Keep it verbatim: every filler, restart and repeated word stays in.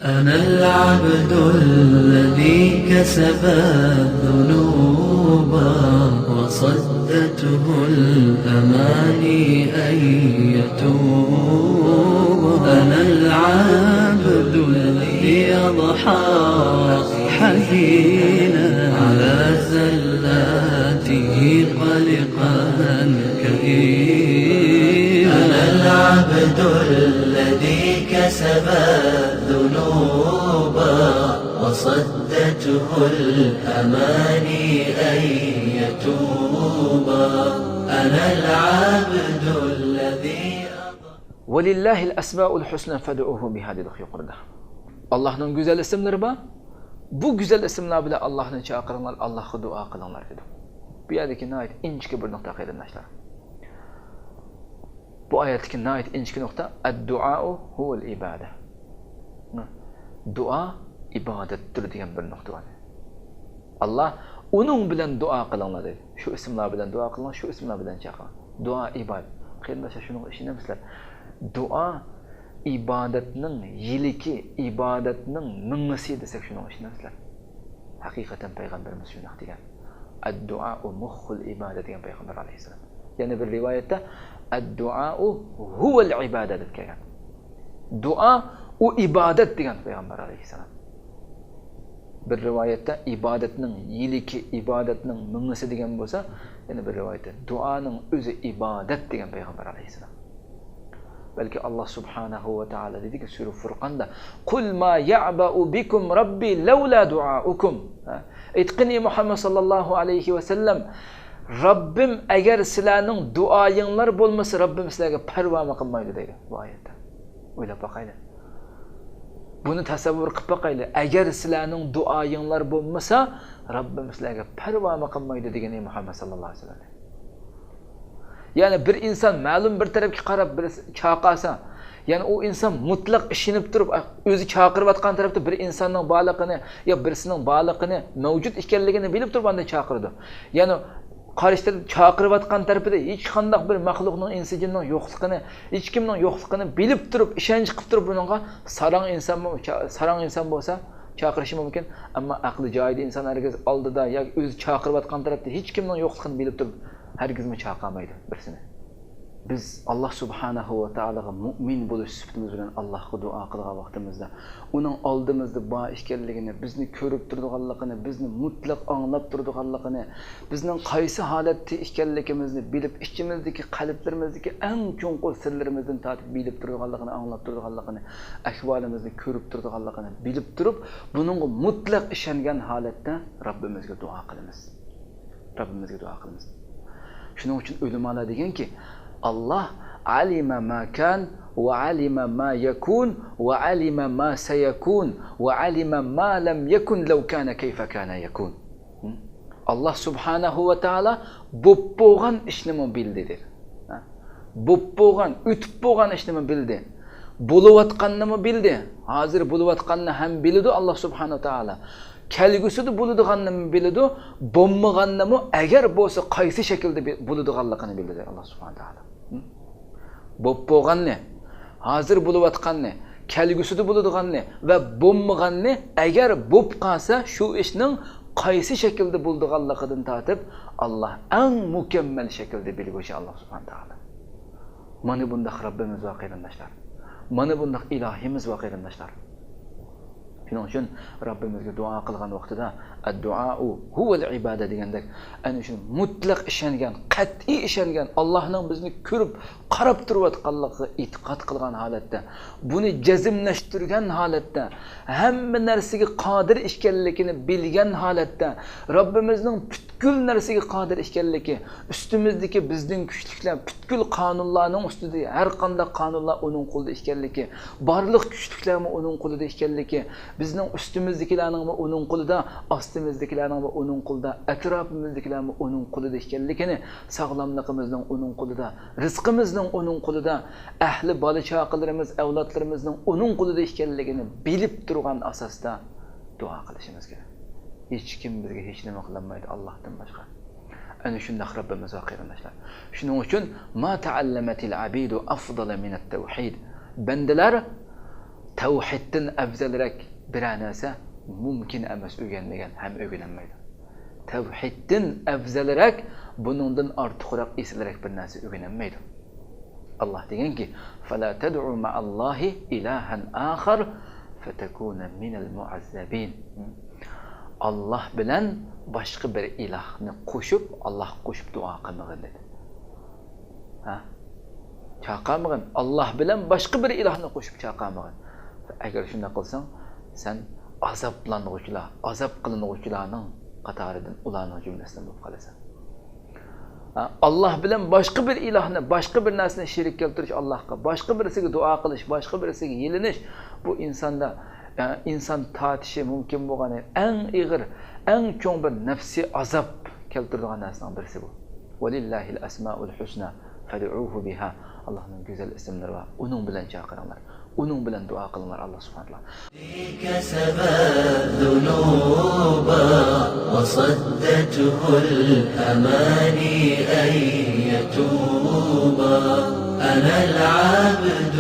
أنا العبد الذي كسب الذنوب وصدته الأماني أن يتوب. أنا العبد الذي أضحى حزينا على زلاته قلقا كئيبا. أنا العبد الذي كسب الذنوب وصدته الأماني أن يتوب. أنا العبد الذي ولله الأسماء الحسنى فادعوه بها دېدۇق يۇقىرىدا. ئاللاھنىڭ گۈزەل ئىسىملىرى بار. بۇ گۈزەل ئىسىملار بىلەن ئاللاھنى چاقىرىڭلار، ئاللاھقا دۇئا قىلىڭلار دېدۇق. بۇ يەردىكى ناھايىتى ئىنچىكە بىر نۇقتا قېرىنداشلار. بۇ ئايەتتىكى ناھايىتى ئىنچىكە نۇقتا، الدعاء هو العبادة. دۇئا ئىبادەتتۇر دېگەن بىر نۇقتا بار. ئاللا، ئۇنىڭ بىلەن دۇئا قىلىڭلار دەيدۇ. شۇ ئىسىملار بىلەن دۇئا قىلىڭلار، شۇ ئىسىملار بىلەن چاقىرىڭ. دۇئا ئىبادەت. قېرىنداشلار، شۇنىڭغا ئىشىنەمسىلەر؟ دۇئا ئىبادەتنىڭ يىلىكى، ئىبادەتنىڭ مېڭىسى دېسەك، شۇنىڭغا ئىشىنەمسىلەر؟ ھەقىقەتەن پەيغەمبىرىمىز شۇنداق دېگەن. الدعاء مخ العبادة دېگەن پەيغەمبەر ئەلەيھىسسالام. يەنە بىر رىۋايەتتە، الدعاء هو العبادة دەپ كەلگەن. دۇئا ئۇ ئىبادەت دېگەن پەيغەمبەر ئەلەيھىسسالام. بىر رىۋايەتتە ئىبادەتنىڭ يىلىكى، ئىبادەتنىڭ مېڭىسى دېگەن بولسا، يەنە بىر رىۋايەتتە دۇئانىڭ ئۆزى ئىبادەت دېگەن پەيغەمبەر ئەلەيھىسسالام. بەلكى ئاللا سۇبھانەھۇ ۋە تائالا دېدىكى سۈرە فۇرقاندا، قل ما يعبأ بكم ربي لولا دعاؤكم. ھە؟ ئېيتقىن، ئى مۇھەممەد ساللاللاھۇ ئەلەيھى ۋەسەللەم، رەببىم ئەگەر سىلەرنىڭ دۇئايىڭلار بولمىسا، رەببىم سىلەرگە پەرۋامۇ قىلمايدۇ دەيدۇ بۇ ئايەتتە. ئويلاپ باقايلى. بۇنى تەسەۋۋۇر قىلىپ باقايلى. ئەگەر سىلەرنىڭ دۇئايىڭلار بولمىسا، رەببىم سىلەرگە پەرۋامۇ قىلمايدۇ دېگەن، ئى مۇھەممەد ساللاللاھۇ ئەلەيھى ۋەسەللەم. يەنى بىر ئىنسان مەلۇم بىر تەرەپكە قاراپ بىرسى چاقىرسا، يەنى ئۇ ئىنسان مۇتلەق ئىشىنىپ تۇرۇپ، ئۆزى چاقىرىۋاتقان تەرەپتە بىر ئىنساننىڭ بارلىقىنى يا بىرسىنىڭ بارلىقىنى، مەۋجۇت ئىكەنلىكىنى بىلىپ تۇرۇپ ئاندىن چاقىرىدۇ. يەنى قارشى تەرەپ چاقىرىۋاتقان تەرىپىدە ھېچقانداق بىر مەخلۇقنىڭ، ئىنسى جىننىڭ يوقلۇقىنى، ھېچكىمنىڭ يوقلۇقىنى بىلىپ تۇرۇپ، ئىشەنچ قىلىپ تۇرۇپ بۇنىڭغا ساراڭ ئىنسانمۇ، چا-، ساراڭ ئىنسان بولسا چاقىرىشى مۇمكىن. ئەمما ئەقلى جايىدا ئىنسان ھەرگىز ئالدىدا ياكى ئۆزى چاقىرىۋاتقان تەرەپتە ھېچكىمنىڭ يوقلۇقىنى بىلىپ تۇرۇپ ھەرگىزمۇ چاقىرمايدۇ بىرسىنى. بىز ئاللا سۇبھانەھۇ ۋە تائالاغا مۇئمىن بولۇش سۈپىتىمىز بىلەن ئاللاھقا دۇئا قىلغان ۋاقتىمىزدا، ئۇنىڭ ئالدىمىزدا بار ئىكەنلىكىنى، بىزنى كۆرۈپ تۇرىدىغانلىقىنى، بىزنى مۇتلەق ئاڭلاپ تۇرىدىغانلىقىنى، بىزنىڭ قايسى ھالەتتە ئىكەنلىكىمىزنى بىلىپ، ئىچىمىزدىكى، قەلبلىرىمىزدىكى ئەڭ چوڭقۇر سىرلىرىمىزدىن تارتىپ بىلىپ تۇرىدىغانلىقىنى، ئاڭلاپ تۇرىدىغانلىقىنى، ئەھۋالىمىزنى كۆرۈپ تۇرىدىغانلىقىنى بىلىپ تۇرۇپ، بۇنىڭغا مۇتلەق ئىشەنگەن ھالەتتە رەببىمىزگە دۇئا قىلىمىز. رەببىمىزگە دۇئا قىلىمىز. شۇنىڭ ئۈچۈن ئۆلىمالار دېگەنكى، ئاللا علم ما كان وعلم ما يكون وعلم ما سيكون وعلم ما لم يكن لو كان كيف كان يكون. ئاللا سۇبھانەھۇ ۋە تائالا بوپ بولغان ئىشنىمۇ بىلدى دېدى. بوپ بولغان، ئۆتۈپ بولغان ئىشنىمۇ بىلدى. بولۇۋاتقاننىمۇ بىلدى. ھازىر بولۇۋاتقاننى ھەم بىلىدۇ ئاللا سۇبھانەھۇ ۋە تائالا. كەلگۈسىدە بولىدىغاننىمۇ بىلىدۇ، بولمىغاننىمۇ ئەگەر بولسا قايسى شەكىلدە بى-، بولىدىغانلىقىنى بىلىدۇ ئاللا سۇبھانەھۇ ۋە تائالا. ھە؟ بوپ بولغاننى، ھازىر بولۇۋاتقاننى، كەلگۈسىدە بولىدىغاننى ۋە بولمىغاننى، ئەگەر بوپ قالسا شۇ ئىشنىڭ قايسى شەكىلدە بولىدىغانلىقىدىن تارتىپ، ئاللا ئەڭ مۇكەممەل شەكىلدە بىلگۈچى ئاللا سۇبھانەھۇ ۋە تائالا. مانا بۇنداق رەببىمىز بار قېرىنداشلار. مانا بۇنداق ئىلاھىمىز بار قېرىنداشلار. شۇنىڭ ئۈچۈن رەببىمىزگە دۇئا قىلغان ۋاقتىدا، ئەددۇئائۇ ھۇۋەل ئىبادە دېگەندەك، ئەنە شۇ مۇتلەق ئىشەنگەن، قەتئىي ئىشەنگەن، ئاللانىڭ بىزنى كۆرۈپ، قاراپ تۇرۇۋاتقانلىقىغا ئېتىقاد قىلغان ھالەتتە، بۇنى جەزملەشتۈرگەن ھالەتتە، ھەممە نەرسىگە قادىر ئىكەنلىكىنى بىلگەن ھالەتتە، رەببىمىزنىڭ پۈتكۈل نەرسىگە قادىر ئىكەنلىكى، ئۈستىمىزدىكى بىزدىن كۈچلۈكلەر، پۈتكۈل قانۇنلارنىڭ ئۈستىدە ھەر قانداق قانۇنلار ئۇنىڭ قولىدا ئىكەنلىكى، بارلىق كۈچلۈكلەرمۇ ئۇنىڭ قولىدا ئىكەنلىكى، بىزنىڭ ئۈستىمىزدىكىلەرنىڭمۇ ئۇنىڭ قولىدا، ئاستىمىزدىكىلەرنىڭمۇ ئۇنىڭ قولىدا، ئەتراپىمىزدىكىلەرمۇ ئۇنىڭ قولىدا ئىكەنلىكىنى، ساغلاملىقىمىزنىڭ ئۇنىڭ قولىدا، رىزقىمىزنىڭ ئۇنىڭ قولىدا، ئەھلى بالا-چاقىلىرىمىز، ئەۋلادلىرىمىزنىڭ ئۇنىڭ قولىدا ئىكەنلىكىنى بىلىپ تۇرغان ئاساستا دۇئا قىلىشىمىز كېرەك. ھېچكىم بىزگە ھېچنېمە قىلالمايدۇ ئاللاھتىن باشقا. ئەنە شۇنداق رەببىمىز بار قېرىنداشلار. شۇنىڭ ئۈچۈن، ما تەئەللەمەتىل ئەبىدۇ ئەفزەلە مىنەت تەۋھىد. بەندىلەر تەۋھىدتىن ئەۋزەلرەك بىرەر نەرسە مۇمكىن ئەمەس، ئۆگەنمىگەن ھەم ئۆگىنەلمەيدۇ. تەۋھىدتىن ئەۋزەلرەك، بۇنىڭدىن ئارتۇقراق، ئېسىلرەك بىر نەرسە ئۆگىنەلمەيدۇ. ئاللاھ دېگەنكى، فلا تدع مع الله إلها آخر فتكون من المعذبين. ئاللاھ بىلەن باشقا بىر ئىلاھنى قوشۇپ، ئاللاھقا قوشۇپ دۇئا قىلمىغىن دېدى. ھە؟ چاقىرمىغىن. ئاللاھ بىلەن باشقا بىر ئىلاھنى قوشۇپ چاقىرمىغىن. ئەگەر شۇنداق قىلساڭ، سەن ئازابلانغۇچىلار، ئازاب قىلىنغۇچىلارنىڭ قاتارىدىن، ئۇلارنىڭ جۈملىسىدىن بولۇپ قالىسەن. ھە؟ ئاللاھ بىلەن باشقا بىر ئىلاھنى، باشقا بىر نەرسىنى شېرىك كەلتۈرۈش ئاللاھقا، باشقا بىرسىگە دۇئا قىلىش، باشقا بىرسىگە يېلىنىش، بۇ ئىنساندا، يەنى ئىنسان تارتىشى مۇمكىن بولغان ئەڭ ئېغىر، ئەڭ چوڭ بىر نەپسىي ئازاب كەلتۈرىدىغان نەرسىنىڭ بىرسى بۇ. ولله الأسماء الحسنى فادعوه بها. ئاللاھنىڭ گۈزەل ئىسىملىرى بار. ئۇنىڭ بىلەن چاقىرىڭلار. ئۇنىڭ بىلەن دۇئا قىلىڭلار ئاللاھ سۇبھانەھۇ ۋە تائالاغا. كسب الذنوب وصدته الأماني أن يتوب. أنا العبد